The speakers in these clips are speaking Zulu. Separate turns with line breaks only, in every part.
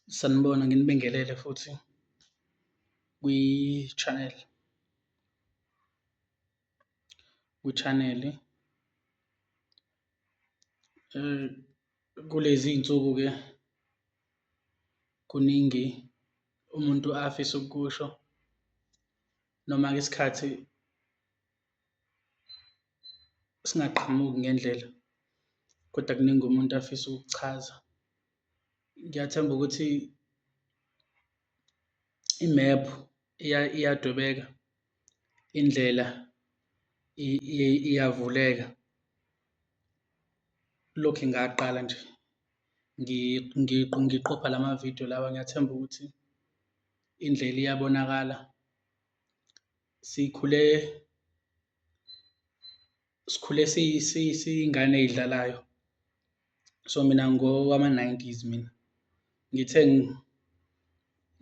Sanibona, nginibingelele futhi kwi-channel, kwi-channel-i. Kulezi iy'nsuku-ke kuningi umuntu afisa ukukusho noma-ke isikhathi singaqhamuki ngendlela, koda kuningi umuntu afisa ukukuchaza. Ngiyathemba ukuthi imephu iyadwebeka, indlela iyavuleka. Lokhe ngaqala nje ngiqopha lamavidiyo lawa, ngiyathemba ukuthi indlela iyabonakala. Sikhule, sikhule siyingane ey'dlalayo. So, mina ngowama-nineties mina, ngithe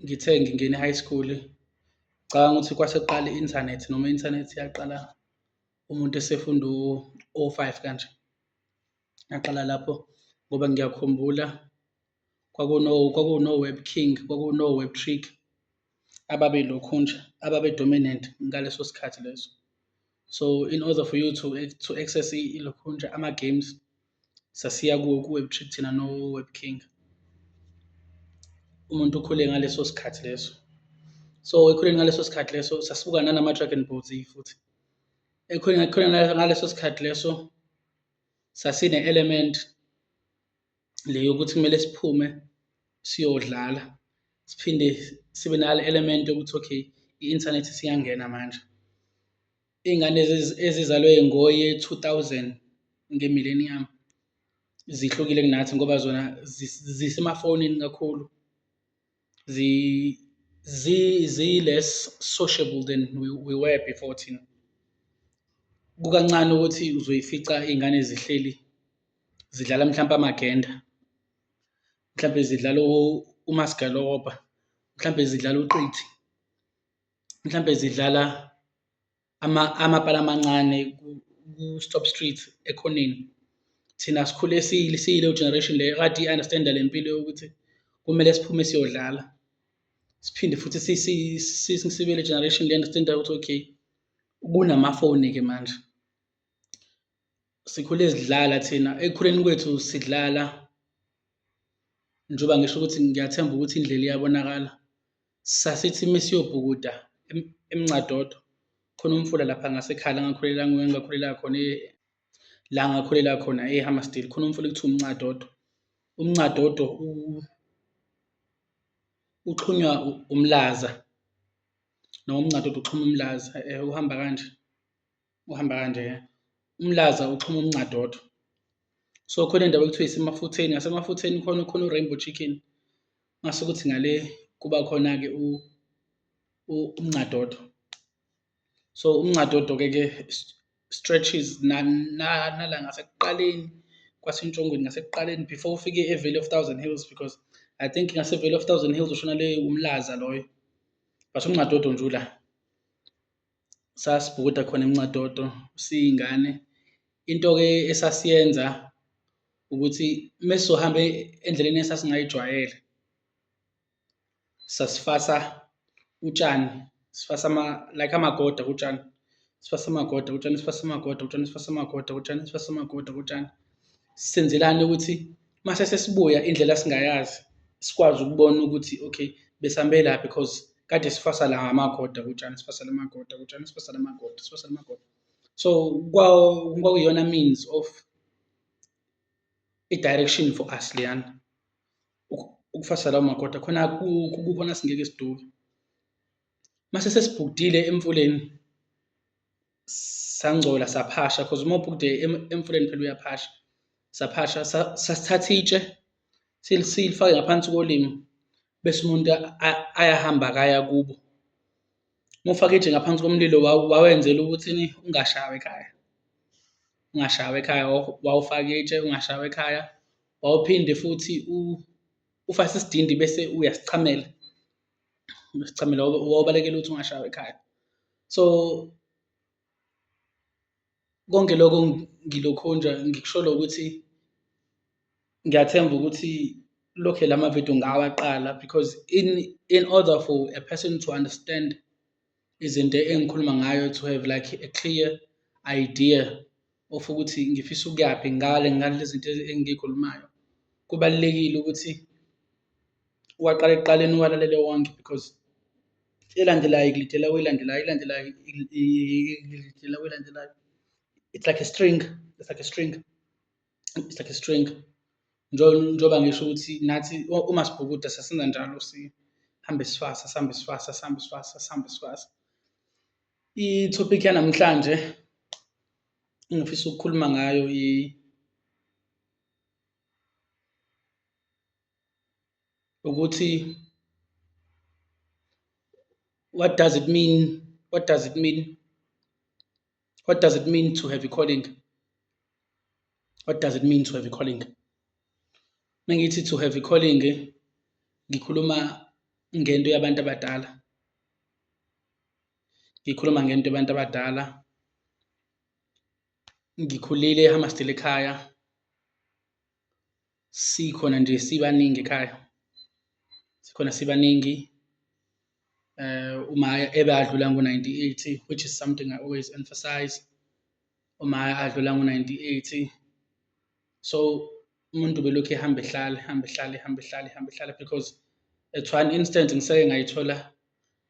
ngithe ngingena e-high school-i, ngicabanga ukuthi kwase kuqala i-inthanethi noma i-inthanethi yaqala umuntu esefunda o-five kanje. Yaqala lapho ngoba ngiyakhumbula kwakuno-Web King, kwakuno-Web Trick ababelokhunja, ababe-dominant ngaleso sikhathi leso. So, in order for you to to access ilokhunja ama-games, sasiya ku-Web Trick thina no-Web King. Umuntu ukhule ngaleso sikhathi leso. So, ekukhuleni ngaleso sikhathi leso sasibuka nanama-Dragon Ball Z futhi. Ekukhuleni ngaleso sikhathi leso sasine-element le yokuthi kumele siphume siyodlala, siphinde sibe nale element yokuthi okay, i-inthanethi isiyangena manje. Iy'ngane ezizalwe ngo-year 2000, nge-millennium, zihlukile kunathi ngoba zona zisemafonini kakhulu, zi-less sociable than we were before thina. Kukancane ukuthi uzoyifica iy'ngane zihleli zidlala mhlampe amagenda, mhlampe zidlala umasgalobha, mhlampe zidlala uqithi, mhlampe zidlala amapali amancane ku-stop street ekhoneni. Thina sikhule siyileyo generation le ekade i-understand-a le mpilo yokuthi kumele siphume siyodlala, siphinde futhi sibe ile generation le e-understand-ayo ukuthi okay, kunamafoni-ke manje. Sikhule sidlala thina, ekukhuleni kwethu sidlala njengoba ngisho ukuthi ngiyathemba ukuthi indlela iyabonakala, sasithi mesiyobhukuda eMncadodo khona umfula lapha ngasekhaya la engakhulela, engakhulela khona la engakhulela khona e-Hammarsdale, khona umfula ekuthiwa uMncadodo. UMncadodo uxhunywa uMlaza noma uMncadodo uxhuma uMlaza uhamba kanje, uhamba kanje uMlaza uxhuma uMncadodo. So, khona indawo ekuthiwa iseMafutheni, ngaseMafutheni khona khona u-Rainbow Chicken, mase kuthi ngale kuba khona-ke uMncadodo. So, uMncadodo-ke ke stretches nala ngasekuqaleni kwaseNtshongweni ngasekuqaleni before ufike e-Valley of Thousand Hills because I think ngase-Valley of Thousand Hills ushona le, uMlaza loyo but uMncadodo nje ula. Sasibhukuda khona eMncadodo siyiy'ngane, into-ke esasiyenza ukuthi mesizohamba endleleni esasingayijwayele, sasifasa utshani, sifasa like amagoda kutshani, sifase amagoda kutshani, sifase amagoda kutshani, sifase amagoda kutshani, sifase amagoda kutshani. Senzelani ukuthi mase sesibuya indlela singayazi sikwazi ukubona ukuthi okay, besihambe la because kade sifasa la ngamagoda kutshani, sifasa la magoda kutshani, sifasa la magoda, sifasa la magoda. So, kwakuyiyona means of i-direction for us leyana, ukufasa lawo magoda khona kukhona singeke siduke. Mase sesibhukudile emfuleni sangcola saphasha cause uma ubhukude emfuleni phela uyaphasha, saphasha sasithatha itshe silifake ngaphansi kolimi bese umuntu ayahamba-ke aya kubo. Uma ufake itshe ngaphansi komlilo wawenzela ukuthini? Ungashawa ekhaya, ungashawa ekhaya wawufaka itshe ungashawa ekhaya, wawuphinde futhi ufase isidindi bese uyasichamela, uyasichamela wawubalekela ukuthi ungashawa ekhaya. So, konke lokho ngilokhunja ngikusholo ukuthi ngiyathemba ukuthi. Lokhe la mavidiyo ngawaqala because in order for a person to understand izinto engikhuluma ngayo to have like a clear idea of ukuthi ngifisa ukuyaphi ngale ngale zinto engiyikhulumayo, kubalulekile ukuthi uwaqale ekuqaleni uwalalele wonke because elandelayo ikulidela kwelandelayo, elandelayo ikulidela kwelandelayo. It's like a string, it's like a string, it's like a string. Njengoba ngisho ukuthi nathi uma sibhukuda sasenza njalo sihambe sifasa, sihambe sifasa, sihambe sifasa, sihambe sifasa. I-topic yanamhlanje engifisa ukukhuluma ngayo ukuthi what does it mean, what does it mean, what does it mean to have a calling? What does it mean to have a calling? Mengithi to have a calling, ngikhuluma ngento yabantu abadala, ngikhuluma ngento yabantu abadala. Ngikhulile eHammarsdale ekhaya, sikhona nje sibaningi ekhaya, sikhona sibaningi. Uma ebadlula ngo-ninety-eight, which is something I always emphasize, uma adlula ngo-ninety-eight. So, umuntu ubelokhu ehamba ehlala, ehamba ehlala, ehamba ehlala, ehamba ehlala because at one instant ngiseke ngayithola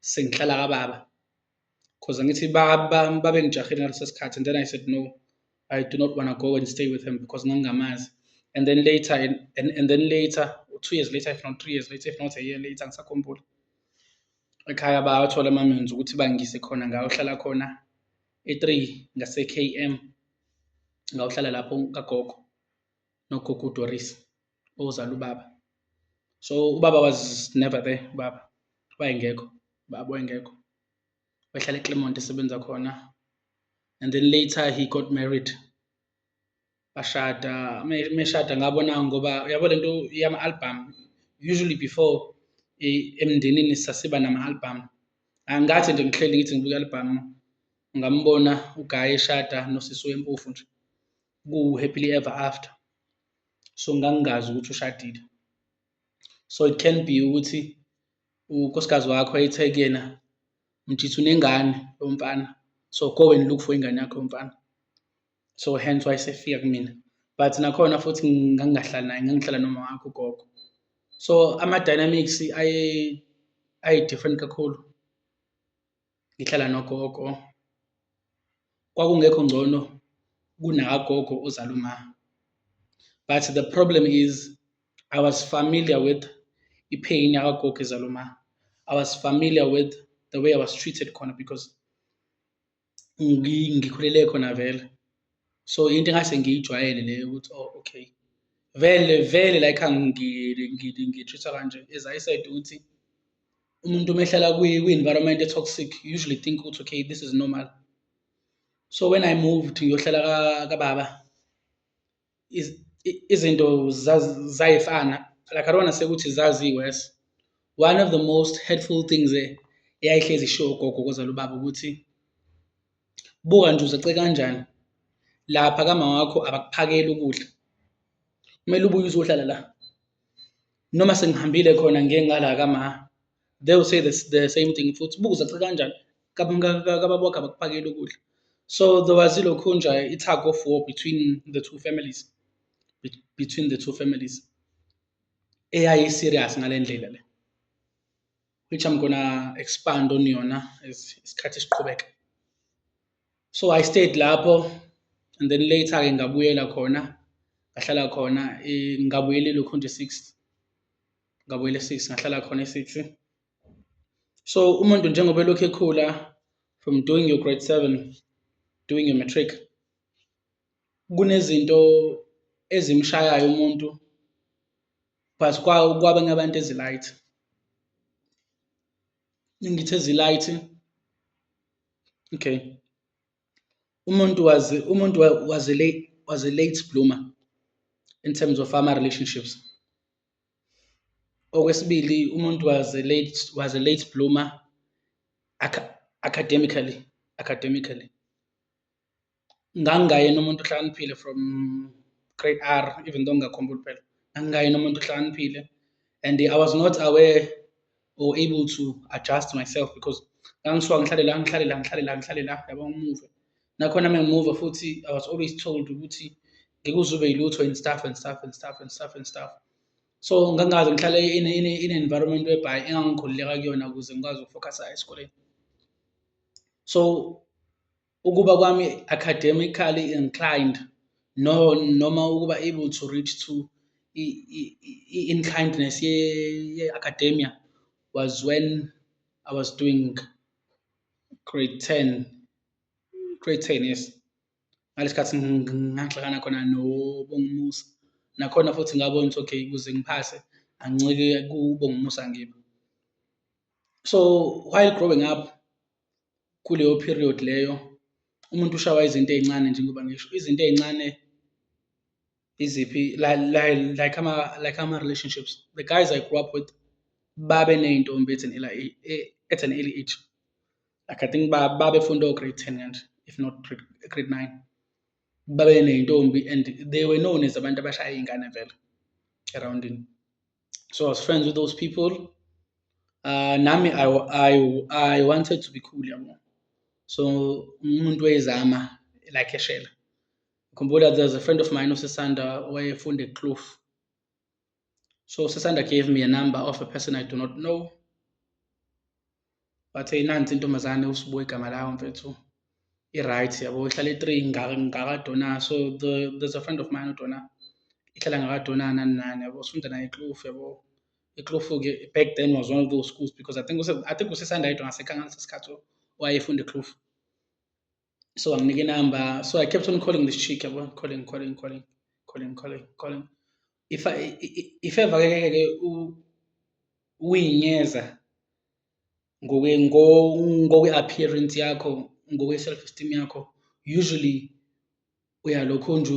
sengihlala kababa cause angithi babengijahile ngaleso sikhathi and then I said no, I do not wanna go and stay with him because ngangingamazi. And then later, and then later, 2 years later, if not 3 years later, if not a year later, angisakhumbuli. Ekhaya bawathola ama-means ukuthi bangise khona ngayohlala khona e-three ngase-K_M, ngayohlala lapho kagogo nogogo uDoris ozala ubaba. So, ubaba was never there, ubaba wayengekho, ubaba wayengekho, wayehlala eClermont esebenza khona and then later he got married, bashada. Meshada ngabona ngoba uyabo lento yama-album, usually before emndenini sasiba nama-album. Angathi nje ngihleli ngithi ngibuka i-album, ngambona u-guy eshada nosisi wempofu nje, ku-happily ever after. So, ngangingazi ukuthi ushadile. So, it can be ukuthi unkosikazi wakho wayethe kuyena, mjithi unengane yomfana, so go and look for ingane yakho yomfana. So, hence wayesefika kumina but nakhona futhi ngangingahlali naye, ngangihlala noma wakhe ugogo. So, ama-dynamics aye-different kakhulu, ngihlala nogogo, kwakungekho ngcono kunakagogo ozala uma. But the problem is I was familiar with i-pain yakagogo ezala uma. I was familiar with the way I was treated khona because ngikhulele khona vele. So, into engase ngiyijwayele leyo ukuthi oh okay, vele vele la ekhaya ngi-treat-wa kanje. As I said ukuthi umuntu uma ehlala kwi-environment e-toxic usually think ukuthi okay, this is normal. So, when I moved ngiyohlala kababa, izinto zayifana, like I don't wanna say ukuthi zazi-worse. One of the most hurtful things eyayihlezi ishiwo ugogo kozala ubaba ukuthi, buka nje uzace kanjani, lapha kama wakho abakuphakeli ukudla, kumele ubuye uzohlala la. Noma sengihambile khona ngiye ngala kama, they will say the same thing futhi, buka uzace kanjani, kababa wakho abakuphakeli ukudla. So there was ilokhunja, i-tug of war between the two families, between the two families, eyayi-serious ngale ndlela le, which I'm gonna expand on yona as isikhathi siqhubeka. So I stayed lapho and then later-ke ngabuyela khona, ngahlala khona ngabuyela elokhunja e-six, ngabuyela e-six, ngahlala khona e-six. So umuntu njengoba elokhu ekhula from doing your grade seven, doing your matric, kunezinto ezimshayayo umuntu but kwabanye abantu ezi-light. Ngithi ezi-light, okay, umuntu was a late bloomer in terms of ama-relationships. Okwesibili, umuntu was a late bloomer academically. Ngangingayena umuntu ohlakaniphile from grade R, even though ngingakhumbuli phela, ngangingayena umuntu ohlakaniphile. And I was not aware or able to adjust myself because ngangisuka ngihlale la, ngihlale la, ngihlale la, ngihlale la, yabo ngi-move-e. Nakhona uma ngi-move-a futhi I was always told ukuthi ngeke uze ube yilutho and stuff and stuff and stuff and stuff and stuff. So ngangingakaze ngihlale in environment whereby engangikhululeka kuyona ukuze ngikwazi ukufokhasa esikoleni. So ukuba kwami academically inclined no noma ukuba able to reach to i-inclinedness ye-academia was when I was doing grade 10, grade 10, yes. Ngalesi khathi ngangixakana khona noBongumusa, nakhona futhi ngabona ukuthi okay, ukuze ngiphase angincike kuBongumusa Ngiba. So while growing up kuleyo period leyo, umuntu ushawa izinto ey'ncane njengoba ngisho, izinto ey'ncane iziphi? Like like ama-relationships, the guys I grew up with babeney'ntombi at an early age, like I think babefunda o-grade 10 kanje, if not grade 9. Babeney'ntombi and they were known as abantu abashaya iy'ngane vele erawundini. So I was friends with those people. Nami I wanted to be cool yabo, so umuntu wayezama like eshela. Ngikhumbula there's a friend of mine uSisanda owayefunda eKloof. So uSisanda gave me a number of a person I do not know. Wathi nansi intombazane uSibu igama layo mfethu, i-right yabo, ihlala e-three ngakaDona. So there's a friend of mine uDona, ihlala ngakaDona nani nani yabo, sifunda naye eKloof yabo. IKloof-ke back then was one of those schools because I think uSisanda yedwa ngasekhaya ngaleso sikhathi owayefunda eKloof. So wanginika inamba, so I kept on calling this chick yabo, calling, calling, calling, calling, calling, calling. If ever-ke ke uyinyeza ngokwe-appearance yakho, ngokwe-self esteem yakho, usually uyalokhu nje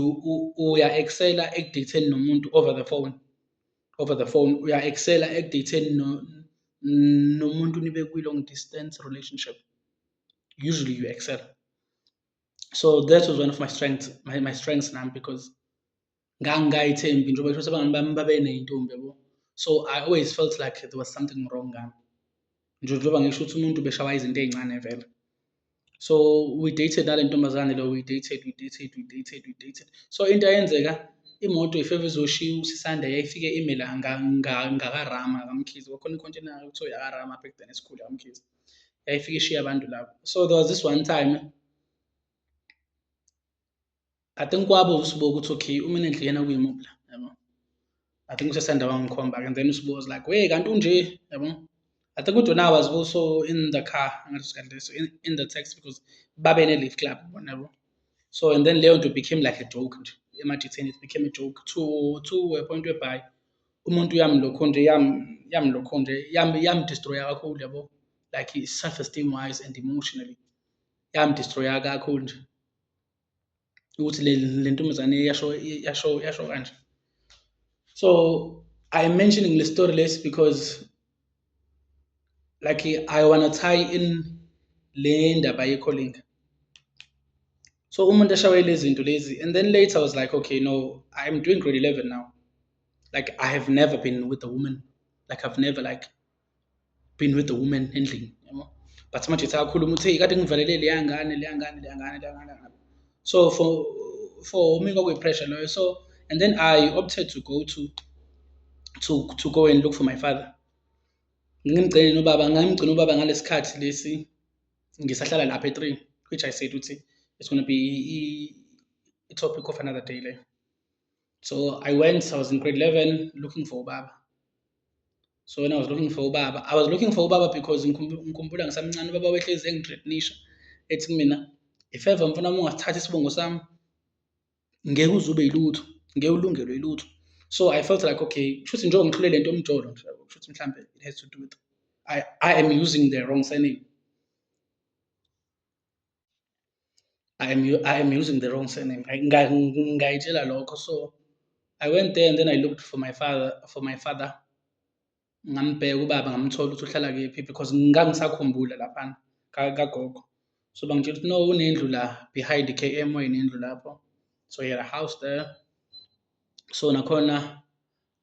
uya-excel-a eku-date-eni nomuntu over the phone, over the phone, uya-excel-a eku-date-eni nomuntu nibe kwi-long distance relationship, usually you excel. So that was one of my strengths, my strengths nami because ngangingay'thembi njengoba kushuthi abangani bami babeney'ntombi yabo. So I always felt like there was something wrong ngami. Njengoba ngisho ukuthi umuntu ubeshawa izinto ey'ncane vele. So we dated nale ntombazane le, we dated, we dated, we dated, we dated. So into eyenzeka imoto if ever izoshiya uSisanda yayifike ime la ngakaRama ngakaMkhize, kwakukhona i-container ekuthiwa eyakaRama back then esikhulu yakaMkhize, yayifike ishiye abantu lapho. So there was this one time, I think kwabuza uSibu ukuthi okay, uMinenhle yena kuyimuphi la, yabo. I think uSisanda wangikhomba-ke and then uSibu was like, we kanti unje, yabo. I think uDona was also in the car ngaleso sikhathi leso in the taxi because babene-lift club bona yabo. So and then leyo nto became like a joke nje emajitheni, it became a joke to a point whereby umuntu yamlokhu nje yamlokhu nje yam-destroy-a kakhulu yabo, like self esteem wise and emotionally yam-destroy-a kakhulu nje ukuthi le ntombazane yasho yasho yasho kanje. So I am mentioning le story lesi because like I wanna tie in le ndaba ye-calling. So umuntu eshawe lezi zinto lezi and then later I was like, okay, no, I'm doing grade 11 now. Like I have never been with a woman. Like I've never like been with a woman endlini, yabo. But manje akhuluma ukuthi hey kade ngivalele leya ngane, leya ngane, leya ngane, leya ngane. So for me kwakuyi-pressure leyo. So and then I opted to go to go and look for my father. Ngimgcine nobaba, ngangimgcina ubaba ngalesi khathi lesi ngisahlala lapha e-three, which I said ukuthi it's gonna be a topic of another day leyo. So I went, I was in grade 11 looking for ubaba. So when I was looking for ubaba, I was looking for ubaba because ngikhumbula ngisamncane ubaba wayehlezi engi-threaten-isha ethi kumina, if ever mfana wami ungasithathi isibongo sami, ngeke uze ube yilutho, ngeke ulungelwe yilutho. So I felt like okay, kushuthi njengoba ngihlule lento yomjolo nje, kushuthi mhlampe it has to do with I am using the wrong surname. I am using the wrong surname. Ngayitshela lokho. So I went there and then I looked for my father, for my father. Ngambheka ubaba ngamthola ukuthi uhlala kephi because ngangisakhumbula laphana kagogo. So bangitshela ukuthi no, unendlu la behind i-K_M, wayenendlu lapho. So he had a house there. So nakhona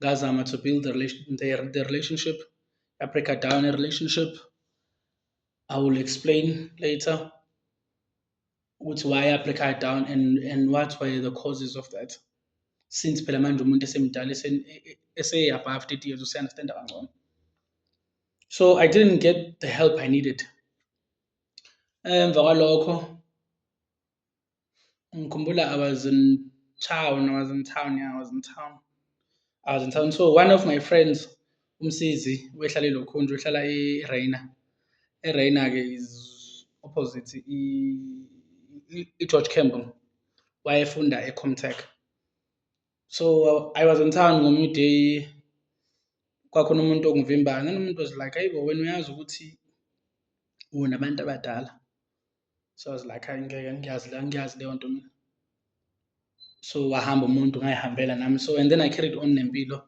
Ngazama to build the relationship, ya-break-a down i-relationship. I will explain later ukuthi why ya-break-a down and what were the causes of that. Since phela manje umuntu esemdala ese-above 30 years use-understand-a kangcono. So I didn't get the help I needed. Emva kwalokho ngikhumbula I was in town, I was in town, yeah, I was in town, I was in town. So one of my friends, uMsizi wehlala elokhunja uhlala eRayner, eRayner-ke is opposite i-George Campbell, wayefunda e-Comtech. So I was in town ngomunye u-day, kwakhona umuntu ongivimbayo then umuntu was like, hhayi bo, wena uyazi ukuthi unabantu abadala? So I was like, hhayi ngeke angiyazi angiyazi leyo nto mina. So wahamba umuntu ngayihambela nami, so and then I carried on nempilo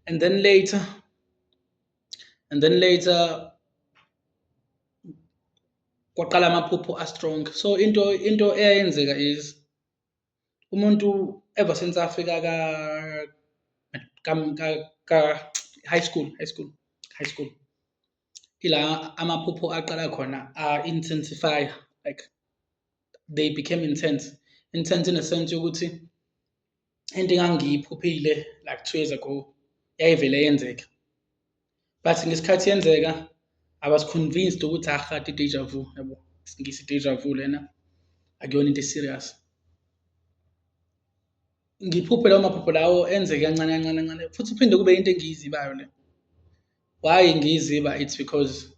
and then later kwaqala amaphupho a-strong. So into eyayenzeka is umuntu ever since afika ka high school, high school, high school, ila amaphupho aqala khona a-intensify-a, like they became intense, intense in a sense yokuthi into engangiyiphuphile like 2 years ago yayivele yenzeka, but ngesikhathi yenzeka I was convinced ukuthi ahha i-deja vu yabo, isiNgisi i-deja vu lena akuyona into e-serious. Ngiphuphe lawo maphupho lawo enzeke kancane kancane kancane futhi kuphinde kube into engiyizibayo le. Why ngiyiziba? It's because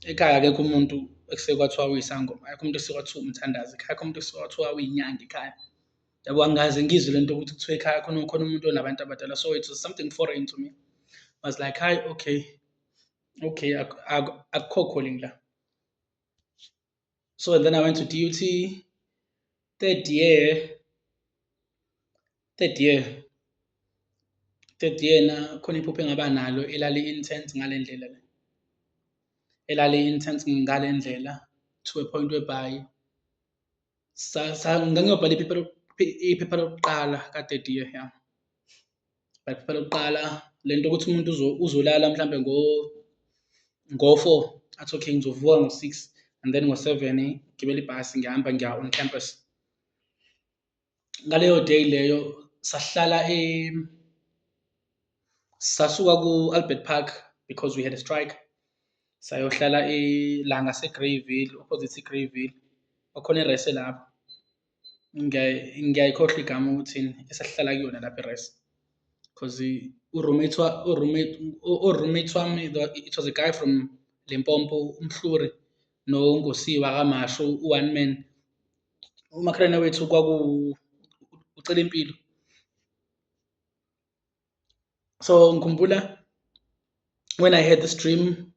ekhaya akekho umuntu ekusuke kwathiwa uyisangoma, akekho umuntu ekusuke kwathiwa umthandazi ekhaya, akekho umuntu ekusuke kwathiwa uyinyanga ekhaya. Yabo, angikaze ngizwe lento yokuthi kuthiwa ekhaya khona khona umuntu onabantu abadala, so it was something foreign to me. I was like, hhayi okay, okay, akukho calling la. So then I went to DUT, third year, third year, third year na khona iphupho engaba nalo elali-intense ngale ndlela le, elali-intense ngale ndlela to a point whereby ngangiyobhala iphepha lokuqala ka-third year, ya. Iphepha lokuqala lento yokuthi umuntu uzolala mhlampe ngo-four athi okay, ngizovuka ngo-six and then ngo-seven ngigibele ibhasi ngiyahamba ngiya on campus. Ngaleyo day leyo sasihlala sasuka ku-Albert Park because we had a strike, sayohlala la ngase-Greyville, opposite i-Greyville, kwakukhona iresi elapho, ngiyayikhohlwa igama ukuthi yini esasihlala kuyona lapho iresi cause u-roommate u-roommate, o-roommate wami it was a guy from Limpopo, uMhluri noNgosiwa kaMashu u-one man. Umakhelwane wethu kwaku uCelimpilo. So ngikhumbula when I had this dream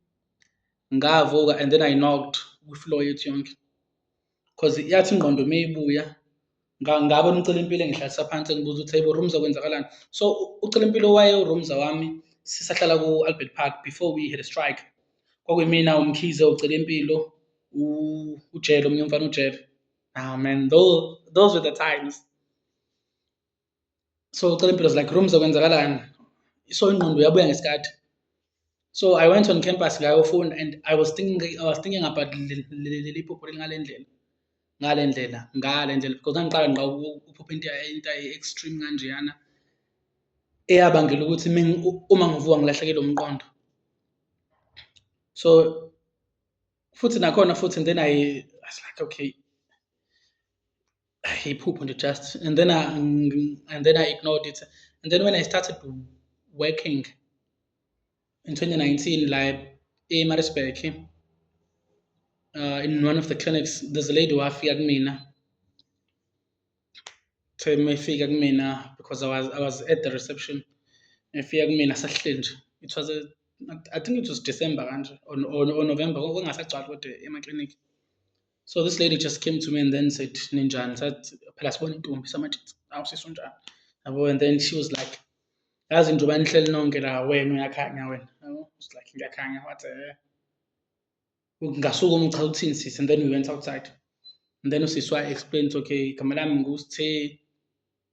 ngavuka and then I knocked kwi-floor yethu yonke cause yathi ingqondo meyibuya ngabona uCelimpilo engihlalisa phansi engibuza ukuthi, hayibo Rumza, kwenzakalani? So uCelimpilo wayewu-roomza wami sisahlala ku-Albert Park before we had a strike. Kwakuyimina, uMkhize, uCelimpilo, uJele, omunye umfana uJele. Ah man, those were the times. So uCelimpilo was like, Rumza, kwenzakalani? So ingqondo yabuya ngesikhathi. So I went on campus ngayofunda and I was thinking about leli phupho leli ngale ndlela, ngale ndlela, ngale ndlela because ngangiqala ngqa ukuphupha into extreme kanjeyana eyabangela ukuthi uma ngivuka ngilahlekelwe umqondo. So futhi nakhona futhi and then I was like, okay, iphupho nje just and then I ignored it. And then when I started working in 2019 la eMaritzburg, in one of the clinics, there's a lady owafika kumina, uthe uma efika kumina because I was at the reception, efika kumina sasihleli nje, it was a, I think it was December kanje or November, kwakungasagcwali kodwa emaklinikhi. So this lady just came to me and then said, ninjani? Sathi phela sibona intombi samatshitsi, hawu sisi unjani? Yabo, and then she was like, yazi njengoba nihleli nonke la wena uyakhanya wena, yabo. I was like, ngiyakhanya, wathi ngasukuma uchaza ukuthini sisi, and then we went outside. And then usisi wa-explain ukuthi okay, igama lami nguSithe,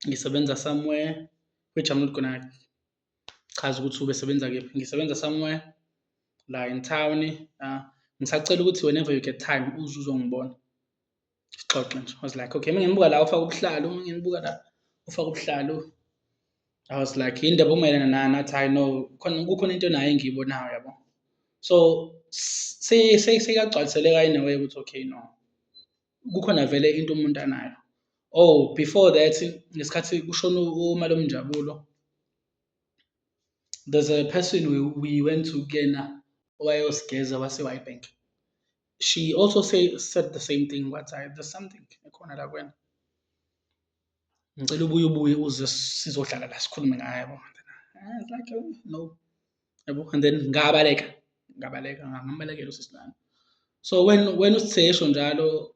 ngisebenza somewhere. Which I'm not gonna chaza ukuthi ubesebenza kephi, ngisebenza somewhere la in town, ngisacela ukuthi whenever you get time uze uzongibona, sixoxe nje. I was like, okay, uma ngimbuka la ufake ubuhlalu, uma ngimbuka la ufake ubuhlalu. I was like, yini ndaba okumayelana nani? Athi hhayi no, khona kukhona into naye engiyibonayo yabo. So sekuyagcwaliseleka in a way ukuthi okay no, kukhona vele into umuntu anayo. Oh, before that, ngesikhathi kushone umalume Njabulo, there's a person we went to kuyena owayosigeza wase-Witbank. She also said the same thing, wathi hhayi, there's something ekhona la kuwena. Ngicela ubuye ubuye uze sizohlala la sikhulume ngayo yabo. I was like, oh, no, yabo, and then ngabaleka, ngabaleka, ngambalekela usisi lana. So when uSithe esho njalo,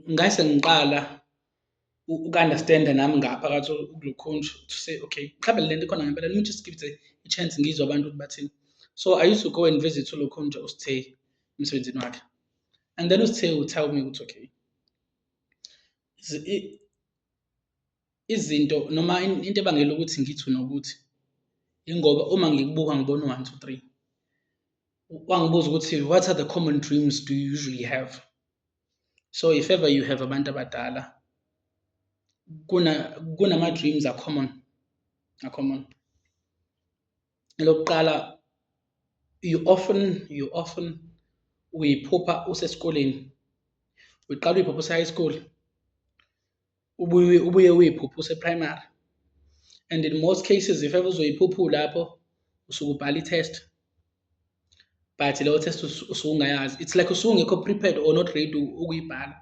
ngase ngiqala uku-understand-a nami ngaphakathi ukulokhunja to say, okay, mhlawumbe le nto ikhona ngempela, let me just give it a chance ngizwe abantu ukuthi bathini. So I used to go and visit uLokhunja uSithe emsebenzini wakhe and then uSithe would tell me ukuthi okay, izinto noma into ebangela ukuthi ngithi nokuthi ingoba uma ngikubuka ngibona u-one, two, three. Wangibuza ukuthi what are the common dreams do you usually have? So if ever you have abantu abadala, kunama-dreams a-common, a-common. Elokuqala, you often uyiphupha usesikoleni, uqala uyiphupha use-high school, ubuye uyiphuphe use-primary and in most cases if ever uzoyiphupha ulapho, usuke ubhala i-test but leyo test usuke ungayazi. It's like usuke ungekho prepared or not ready ukuyibhala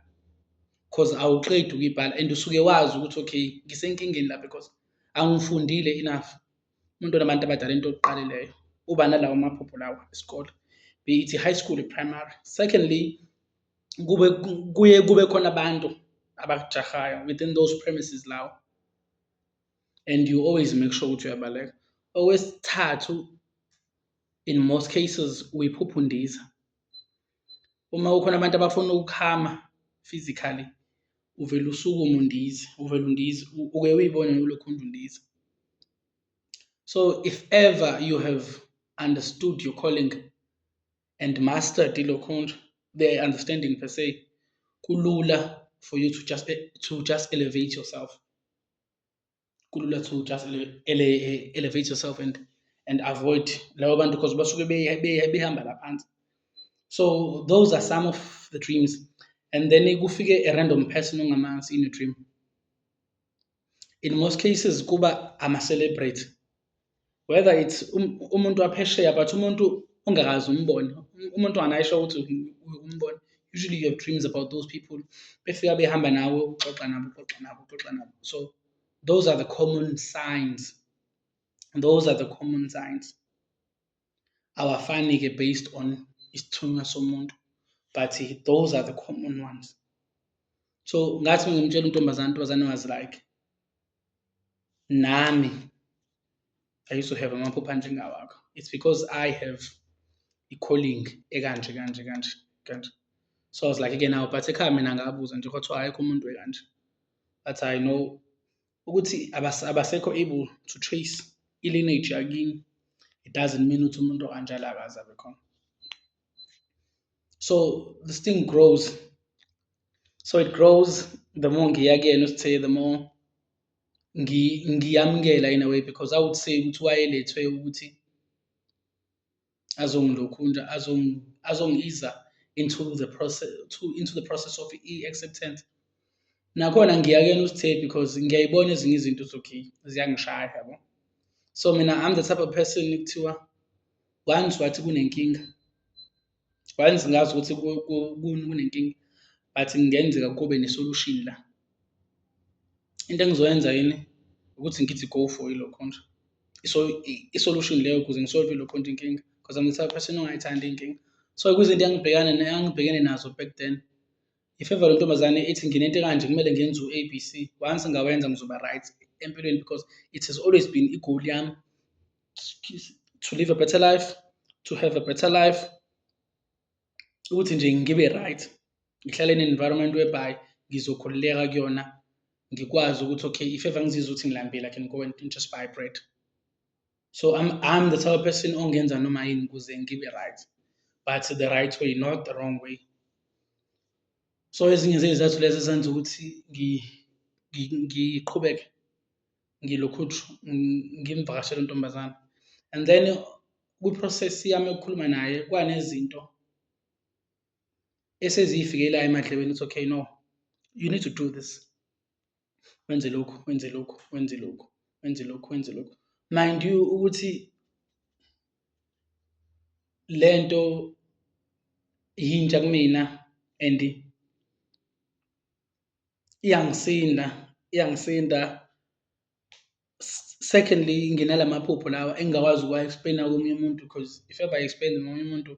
'cause awuqedi ukuyibhala and usuke wazi ukuthi okay, ngisenkingeni la because angifundile enough. Umuntu onabantu abadala into yokuqala leyo, uba nalawo maphupho lawa esikole, be it i-high school, i-primary. Secondly, kube kuye kube khona abantu abakujahayo within those premises lawo and you always make sure ukuthi uyabaleka. Okwesithathu, in most cases uyiphupha undiza. Uma kukhona abantu abafuna ukuku-harm-a physically, uvele usukume undize, uvele undize, uke uyibone ulokhu undiza. So if ever you have understood your calling and mastered ilokhunja, the understanding per se, kulula for you to just elevate yourself. Kulula to just elevate yourself and avoid labo bantu 'cause basuke behamba la phansi. So those are some of the dreams and then kufike a random person ongamazi in a dream. In most cases kuba ama-celebrity, whether it's umuntu waphesheya but umuntu ongakaze umbone, umuntu onganayo i-sure ukuthi umbone. Usually you have dreams about those people, befika behamba nawe, uxoxa nabo, uxoxa nabo, uxoxa nabo. So those are the common signs, those are the common signs. Awafani-ke based on isithunywa somuntu but those are the common ones. So ngathi mangimtshela untombazane, untombazane was like, nami I used to have amaphupho anjengawakho. It's because I have i-calling ekanje kanje kanje kanje. So I was like-ke now but ekhaya mina ngabuza nje kwathiwa akekho umuntu ekanje. But I know ukuthi abasekho able to trace i-lineage yakini, it doesn't mean ukuthi umuntu okanjalo akaze abe khona. So this thing grows, so it grows the more ngiya kuyena uSithe, the more ngiyamukela in a way because I would say ukuthi wayelethwe ukuthi azongilokhunja, azongi-ease-a into the process, into the process of i-acceptance. Nakhona ngiya kuyena uSithe because ngiyayibona ezinye izinto ukuthi okay, ziyangishaya yabo. So mina I'm the type of person ekuthiwa once wathi kunenkinga, once ngazi ukuthi kunenkinga but kungenzeka kube ne-solution la. Into engizoyenza yini ukuthi ngithi go for ilokhunja, so i-solution leyo ukuze ngi-solve ilokhunja inkinga cause I'm the type of person ongayithandi iy'nkinga. So kwizinto engangibhekene nazo back then, if ever le ntombazane ithi nginento ekanje kumele ngenze u-A B C, once ngawenza ngizoba right empilweni because it has always been i-goal yami to live a better life, to have a better life, ukuthi nje ngibe right, ngihlale in environment whereby ngizokhululeka kuyona, Ngikwazi ukuthi okay, if ever ngizizwa ukuthi ngilambile, I can go and just buy bread. So I'm the type of person ongenza noma yini ukuze ngibe right, but the right way, not the wrong way. So ezinye zey'zathu lezo ezenza ukuthi ngiqhubeke ngilokhunju ngimvakashele untombazane and then kwi-process yami yokukhuluma naye kwanezinto eseziy'fikelayo emadlebeni ukuthi okay, no, you need to do this, wenze lokhu, wenze lokhu, wenze lokhu, wenze lokhu, wenze lokhu. Mind you ukuthi lento yintsha kumina and iyangisinda, iyangisinda. Secondly, nginala maphupho lawa engingakwazi ukuwa-explain-a komunye umuntu cause if ever I explain komunye umuntu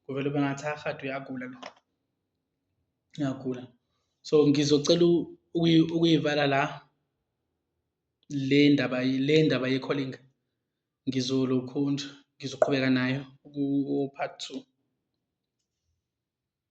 kuvele kube ngathi hha uyagula lo, uyagula. So ngizocela ukuyivala la le ndaba, le ndaba ye-calling, ngizolokhunja ngizoqhubeka nayo ku-part two.